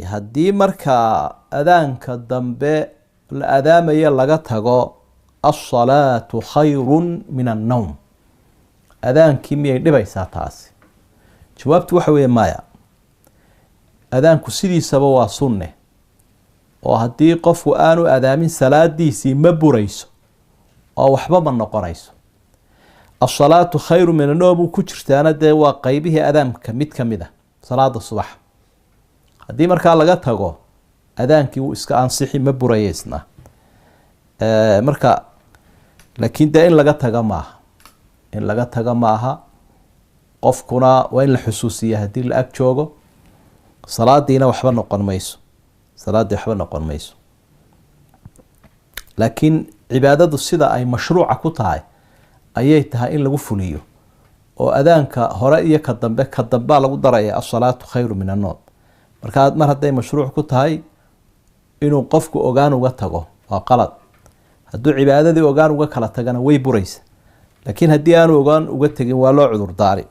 Haddii markaa adaanka dambe la adaamaya laga tago alsalaatu khayrun min annowm, adaankii miyay dhibaysaa taasi? Jawaabtu waxa weeye maya. Adaanku sidiisaba waa sunne, oo haddii qofku aanu adaamin salaadiisii ma burayso oo waxba ma noqonayso. Asalaatu khayru min annowm uu ku jirtaana dee waa qeybihii adaamka mid ka mid a salaada subax. Haddii markaa laga tago adaankii wuu iska ansixi, ma burayeysna marka. Laakiin dee in laga taga maaha, in laga taga maaha. Qofkuna waa in la xusuusiya haddii la ag joogo. Salaadiina waxba noqon mayso, salaaddii waxba noqon mayso. Laakiin cibaadadu sida ay mashruuca ku tahay ayay tahay in lagu fuliyo, oo adaanka hore iyo ka dambe, ka dambaa lagu daraya asalaatu khayru min annoom. Markaa mar hadday mashruuc ku tahay, inuu qofku ogaan uga tago waa qalad. Hadduu cibaadadii ogaan uga kala tagana way buraysa, laakiin haddii aanu ogaan uga tegin waa loo cudur daari.